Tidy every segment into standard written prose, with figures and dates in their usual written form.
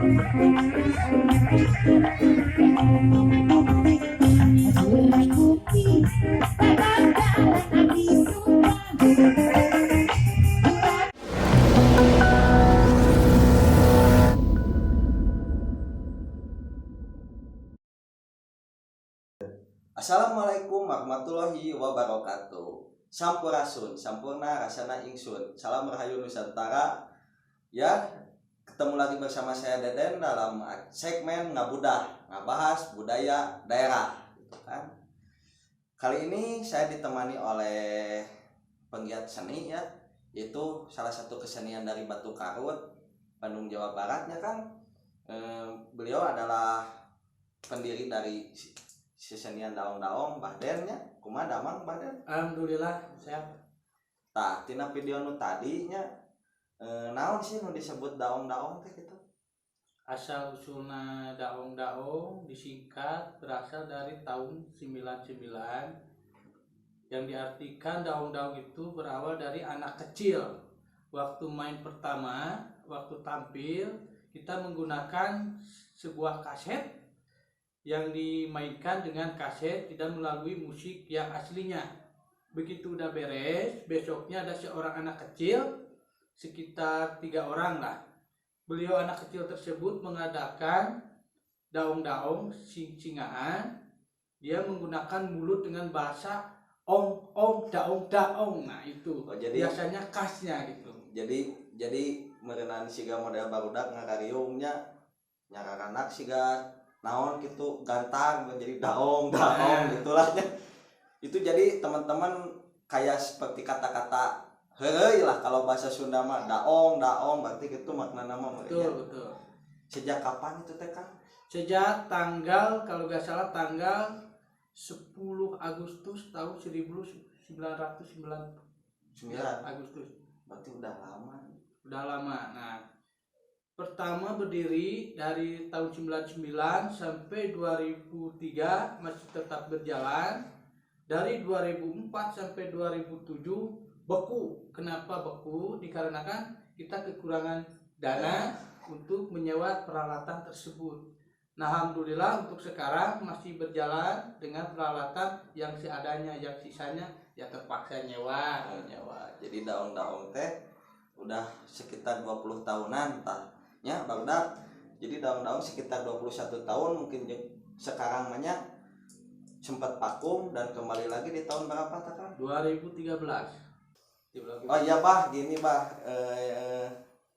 Kopi, babagalan abdi suka. Assalamualaikum warahmatullahi wabarakatuh. Sampurasun, sampurna rasana ingsun. Salam rahayu Nusantara. Ya, ketemu lagi bersama saya Deden dalam segmen Ngabudah, ngabahas budaya daerah gitu kan. Kali ini saya ditemani oleh penggiat seni ya, yaitu salah satu kesenian dari Batu Karut, Bandung, Jawa Baratnya kan. Beliau adalah pendiri dari sesenian daong-daong, Bah Den nya. Kumaha damang, Bah Den? Alhamdulillah sehat. Tah, tina video nu tadinya naon sih nu disebut daong-daong teh gitu? Asal usulna daong-daong disingkat berasal dari tahun 99 yang diartikan daong-daong itu berawal dari anak kecil. Waktu main pertama, waktu tampil, kita menggunakan sebuah kaset yang dimainkan dengan kaset, tidak melalui musik yang aslinya. Begitu udah beres, besoknya ada seorang anak kecil, sekitar 3 orang lah. Beliau anak kecil tersebut mengadakan daong-daong sing-singaan. Dia menggunakan mulut dengan bahasa ong ong daong daong. Nah itu Oh, jadi biasanya khasnya gitu. Jadi meureunan siga model barudak ngakariungnya, nyararanak siga naon gitu, gantang menjadi daong daong Nah. gitulah nya. Itu jadi teman-teman kayak seperti kata-kata heureuy lah, kalau bahasa Sunda mah daong daong berarti gitu makna nama. Betul, betul. Sejak kapan itu teh, Kang? Sejak tanggal, kalau nggak salah tanggal 10 Agustus tahun 1909. 9 Agustus. Berarti udah lama. Udah lama. Nah, pertama berdiri dari tahun 99 sampai 2003 masih tetap berjalan. Dari 2004 sampai 2007 beku. Kenapa beku? Dikarenakan kita kekurangan dana untuk menyewa peralatan tersebut. Nah, alhamdulillah untuk sekarang masih berjalan dengan peralatan yang seadanya, yang sisanya ya terpaksa nyewa. Oh, nyewa. Jadi daong-daong teh udah sekitar 20 tahunan tah nya, barudak. Jadi daong-daong sekitar 21 tahun mungkin sekarang mah nya, sempat vakum dan kembali lagi di tahun berapa tah, Kang? 2013. Oh iya Bah, gini Bah,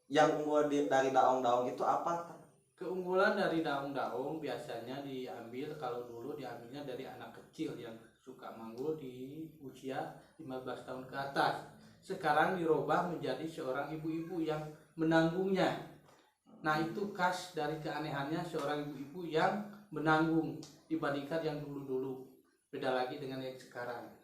yang unggul dari daong-daong itu apa, tah? Keunggulan dari daong-daong biasanya diambil, kalau dulu diambilnya dari anak kecil yang suka manggul di usia 15 tahun ke atas. Sekarang dirubah menjadi seorang ibu-ibu yang menanggungnya. Nah, itu khas dari keanehannya seorang ibu-ibu yang menanggung dibandingkan yang dulu-dulu. Beda lagi dengan yang sekarang.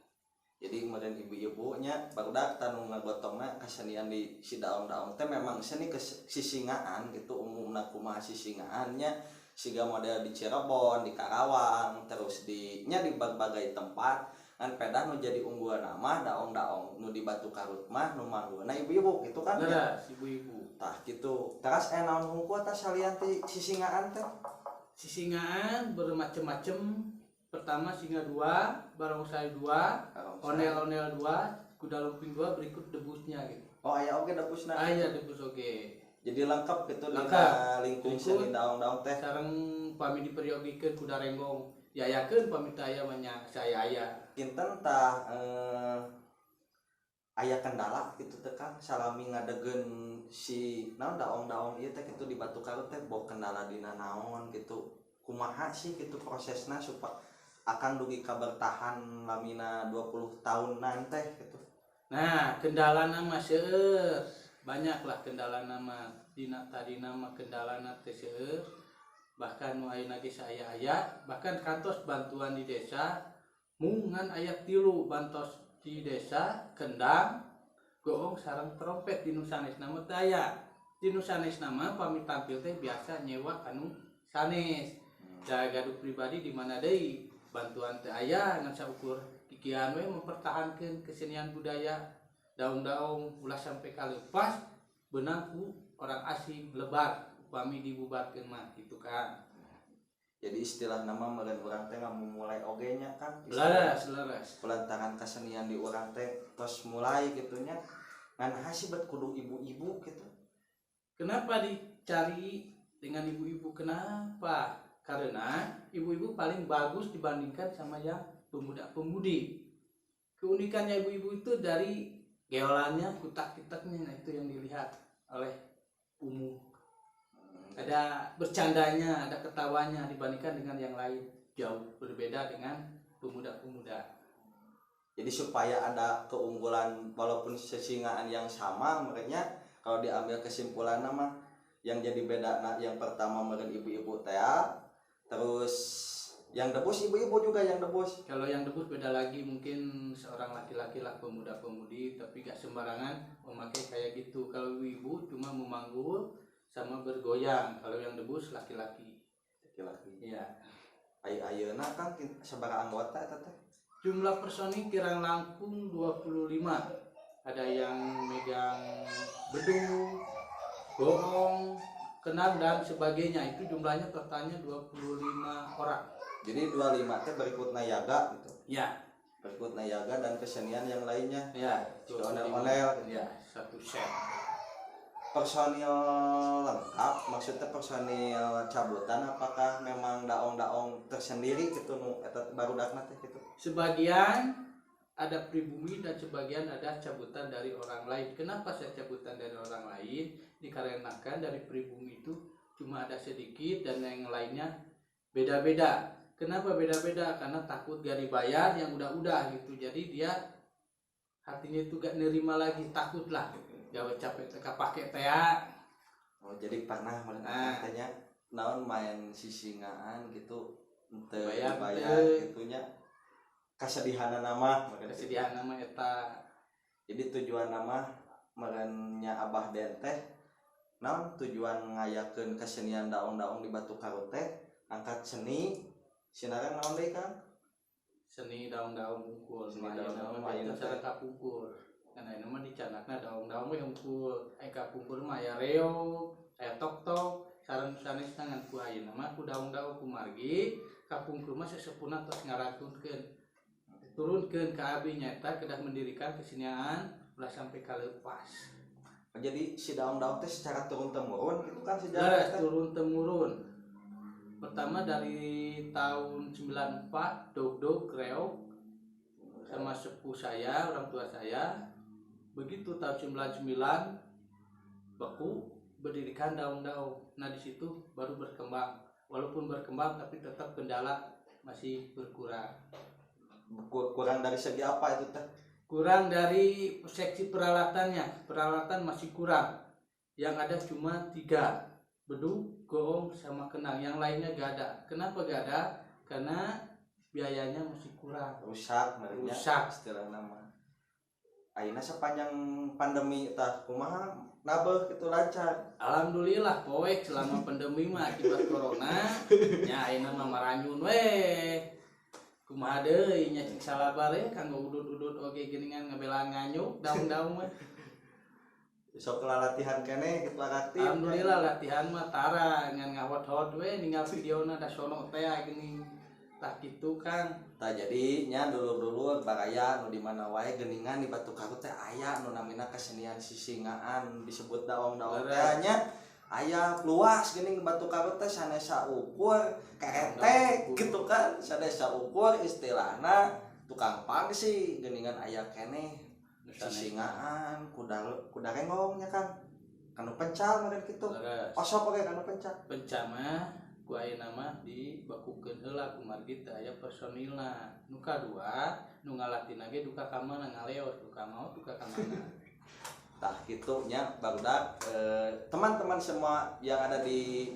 Jadi kemudian ibu-ibunya, barudak, tah nu ngagotongna kesenian di si daong-daong teh memang seni sisingaan gitu. Umumna kumaha sisingaannya, siga model di Cirebon, di Karawang, terus di nya di berbagai tempat kan. Pedah nu jadi unggulan nama daong-daong nu di Batu Karut mah nu manggulna ibu-ibu gitu kan ya. Leres, ibu-ibu. Tah gitu. Terus naon hungkul tah salian ti sisingaan teh? Sisingaan bermacam-macam. Pertama singa 2, barongsai 2, ondel-ondel 2, kuda lumping 2, berikut debusnya gitu. Oh, aya oge debusna? Aya debus oge. Jadi lengkap gitu Lengkap. dina lingkung Lingkung. seni daong-daong teh. Sareng pami diperyogikeun kuda renggong. Diayakeun pami teu aya mah nya saya aya. Kinten tah aya kendala gitu teh, Kang, salami ngadegkeun si naon daong-daong ieu teh gitu di Batu Karut teh, boh kendala dina naon gitu, kumaha sih gitu prosesna supaya akan dugi ka bertahan lamina 20 tahunan teh gitu? Nah, kendala nama seueur. Banyak lah kendala nama. Dina tadi nama kendalana teh seueur. Bahkan nu ayeuna ge saaya-aya, bahkan kantos bantuan di desa mung ngan aya 3 bantos di desa: kendang, goong sareng trompet. Di nu sanesna mah teu aya. Di nu sanesna mah pami tampil teh biasa nyewa kanu sanes. Da gaduh pribadi di mana deui, bantuan teu aya, ngan saukur kikian we mempertahankan kesenian budaya daong-daong ulah sampai kaleupas beunang ku orang asing lebar. Upami dibubarkeun mah gitu kan. Jadi istilah nama meureun urang teh mulai oge nya kan. Leres, leres. Pelantaran kesenian di urang teh tos mulai gitunya, ngan sih bet kudu ibu-ibu gitu. Kenapa dicari dengan ibu-ibu? Kenapa? Karena ibu-ibu paling bagus dibandingkan sama yang pemuda-pemudi. Keunikannya ibu-ibu itu dari geolannya, kutak-kitaknya, nah itu yang dilihat oleh umum. Ada bercandanya, ada ketawanya dibandingkan dengan yang lain. Jauh berbeda dengan pemuda-pemuda. Jadi supaya ada keunggulan walaupun sesingaan yang sama mereka, kalau diambil kesimpulan nama yang jadi beda, nah, yang pertama meureun ibu-ibu teh, terus yang debus ibu-ibu juga yang debus. Kalau yang debus beda lagi, mungkin seorang laki-laki lah, pemuda-pemudi, tapi gak sembarangan memakai kayak gitu. Kalau ibu-ibu cuma memanggul sama bergoyang, kalau yang debus laki-laki. Laki-laki. Iya. Ayeuna kan sabaraha anggota eta teh? Jumlah personil kirang langkung 25. Ada yang megang bedug, gong, kendang dan sebagainya. Itu jumlahnya totalnya 25 orang. Jadi 25 teh berikut nayaga gitu. Ya. Berikut nayaga dan kesenian yang lainnya. Ya. Ondel-ondel gitu. Ya, satu set. Personil lengkap, maksudnya personil cabutan apakah memang daong-daong tersendiri gitu nu eta barudakna teh gitu? Sebagian ada pribumi dan sebagian ada cabutan dari orang lain. Kenapa saya cabutan dari orang lain? Dikarenakan dari pribumi itu cuma ada sedikit dan yang lainnya beda-beda. Kenapa beda-beda? Karena takut gak dibayar yang udah-udah gitu. Jadi dia hatinya itu gak nerima lagi, takut lah. Gawe capek teka pakai tea. Oh, jadi pernah Nah. tanya naon main sisingaan gitu ente Bayar dibayar teu. gitunya, kesedihan nama. Kesedihan nama eta. Jadi tujuan nama merenya Abah Den teh naon, tujuan ngayakeun kesenian daong-daong di Batukaru teh angkat seni sinareng naon deui, Kang? Seni daong-daong hungkul. Seni Seni daong-daong daong ayeuna itu teh. cara kapungkur, karena ini mah dicanakna daong-daong we hungkul. Aya kapungkur mah aya reog, aya tok-tok sareng sanes, ngan ku ayeuna mah ku daong-daong. Kumargi kapungkur mah sesepuhna tos ngarantunkeun, turunkeun ka abi, nyaeta kedah mendirikan kesenian ulah sampai kalepas. Jadi si daong-daong teh secara turun temurun gitu kan sejarah Leres, teh? Turun temurun. Pertama dari tahun 94 dog-dog reog sama sepuh saya, orang tua saya. Begitu tahun 99 beku berdirikan daong-daong. Nah, di situ baru berkembang. Walaupun berkembang tapi tetap kendala masih berkurang. Kurang dari segi apa itu teh? Kurang dari seksi peralatannya, peralatan masih kurang. Yang ada cuma tiga, bedug, goong, sama kendang. Yang lainnya gak ada. Kenapa gak ada? Karena biayanya masih kurang. Rusak merenya. Rusak. Istilah nama ayeuna sepanjang pandemi tah kumaha, nabeuh gitu lancar? Alhamdulillah poek selama pandemi mah akibat corona nya, ayeuna mah maranyun we. Kumaha deui nya, cik salabar ya kanggo udud-udud oge geuningan ngabelaan nganyuk daong-daong mah. Sok latihan keneh gitu aktif? Alhamdulillah latihan mah tara, ngan ngahot-hot we ninggal videona da sono teh geuning, tah kitu, Kang. Tah, jadi nya dulur-dulur baraya nu di mana wae, geuningan di Batukaru teh aya nu namina kesenian sisingaan disebut daong-daong teh nya, aya luas geuning di Batukaru teh, sanes saukur keretek gitu kan, sanes saukur istilahna tukang pangsi geuningan aya keneh sisingaan kuda kuda renggong nya kan, kanu pencal meureun kitu. Leres. Osok oge kanu pencal. Penca mah ku ayeuna mah dibakukeun heula kumargi teu aya personilna. Nu kadua, nu ngalatina ge duka ka mana, ngaleos, duka maot, duka ka mana. Tah kitu nya barudak, teman-teman semua yang ada di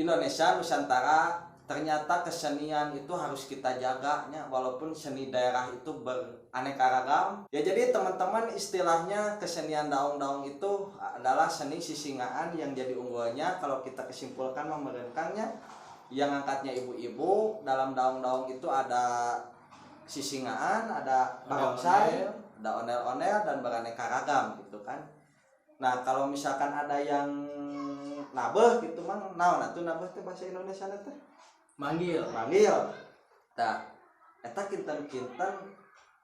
Indonesia Nusantara, ternyata kesenian itu harus kita jaga nya, walaupun seni daerah itu beraneka ragam ya. Jadi teman-teman, istilahnya kesenian daong-daong itu adalah seni sisingaan yang jadi unggulnya kalau kita kesimpulkan memerenkannya yang angkatnya ibu-ibu. Dalam daong-daong itu ada sisingaan, ada barongsai, ada ondel-ondel dan beraneka ragam gitu kan. Nah, kalau misalkan ada yang Nabeuh gitu mang, naon atuh nabeuh teh bahasa Indonesia teh? Manggil. Manggil. Tah, eta kinten-kinten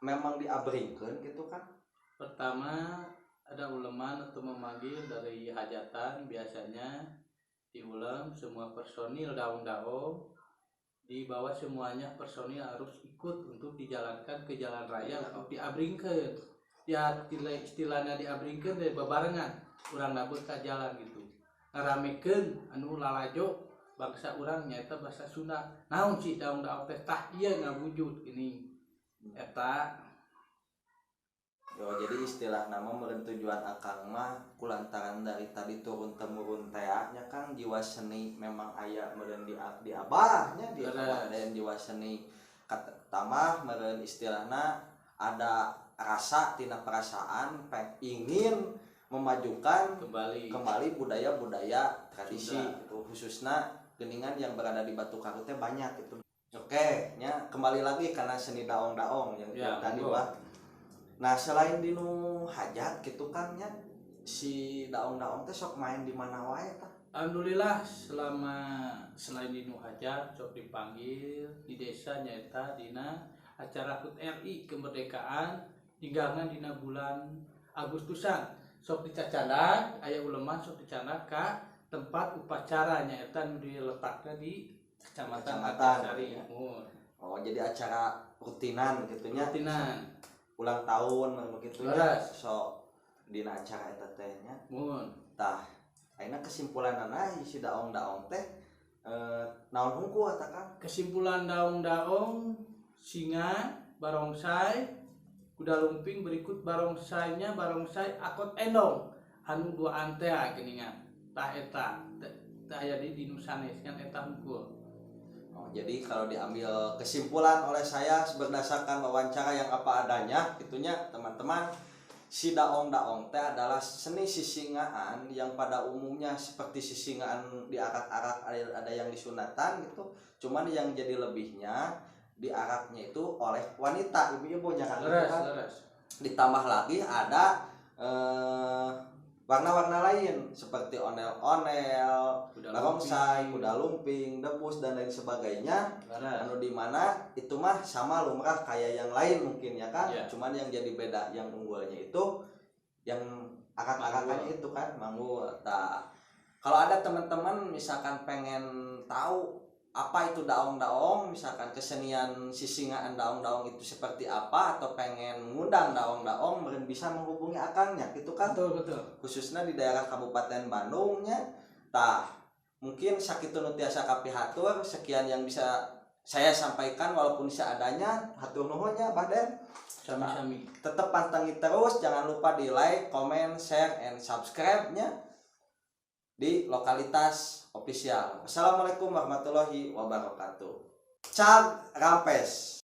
memang diabringkeun gitu kan? Pertama ada uleman atau memanggil dari hajatan, biasanya diulem semua personil daong-daong, dibawa semuanya, personil harus ikut untuk dijalankan ke jalan raya untuk diabringkeun. Ya, istilahnya diabringkeun dari babarengan urang nabeuh ka jalan gitu, ngaramekeun anu lalajo bangsa urang nyaeta bahasa Sunda. Naon sih daong-daong teh? Tah, ieu ngawujud gini eta. Yo, jadi istilah nama meureun tujuan akang mah kulantaran dari tadi turun temurun teh nya Kang, jiwa seni memang aya meureun di abahnya, di abah dan jiwa seni tambah meureun istilahna ada rasa tina perasaan ingin memajukan kembali kembali budaya-budaya tradisi Sunda. Gitu, khususnya geningan yang berada di Batukaru teh banyak gitu. Oke, nya kembali lagi karena seni daong-daong yang tadi monggo. Wah. Nah, selain di nu hajat gitu kan nya, si daong-daong teh sok main di mana wae tah? Alhamdulillah, selama selain di nu hajat sok dipanggil di desa, nyaeta dina acara HUT RI kemerdekaan hingga dina bulan Agustusan sok dicacandak, aya uleman sok dicandak ka tempat upacara, nyaeta nu diletakna di kecamatan Kecamatan. Arjasari. Oh, Oh, jadi acara rutinan gitu nya. Rutinan. Ulang tahun begitu nya. Leres. Sok dina acara eta teh nya. Mun. Tah, ayeuna kesimpulanana si daong-daong teh naon hungkul eta Kang? Kesimpulan daong-daong, singa, barongsai, kuda lumping, berikut barongsainya barongsai akot endong anu dua antea geuningan. Tah, eta teh aya di nu sanes kan eta hungkul. Oh, jadi kalau diambil kesimpulan oleh saya berdasarkan wawancara yang apa adanya, itunya teman-teman, si daong-daong teh adalah seni sisingaan yang pada umumnya seperti sisingaan diarak-arak, ada yang disunatan gitu. Cuman yang jadi lebihnya diaraknya itu oleh wanita, ibu-ibunya kan, gitu Leres. kan. Leres. Ditambah lagi ada warna-warna lain seperti ondel-ondel, kuda barongsai, lumping. Kuda lumping, debus dan lain sebagainya. Leres. Anu dimana itu mah sama lumrah kayak yang lain mungkin ya kan. Iya. Cuman yang jadi beda yang unggulnya itu yang arak-arakannya itu kan manggul. Tah, kalau ada teman-teman misalkan pengen tahu apa itu daong-daong, misalkan kesenian sisingaan daong-daong itu seperti apa, atau pengen mengundang daong-daong, mungkin bisa menghubungi akangnya gitu kan? Betul betul. Khususnya di daerah Kabupaten Bandungnya. Tah, mungkin sakitu nu tiasa kapihatur, sekian yang bisa saya sampaikan walaupun seadanya. Hatur nuhun nya, Baden. Sami-sami. Tetap pantengin terus, jangan lupa di like, comment, share, and subscribe nya di Lokalitas Official. Wassalamualaikum warahmatullahi wabarakatuh. Cag rampes.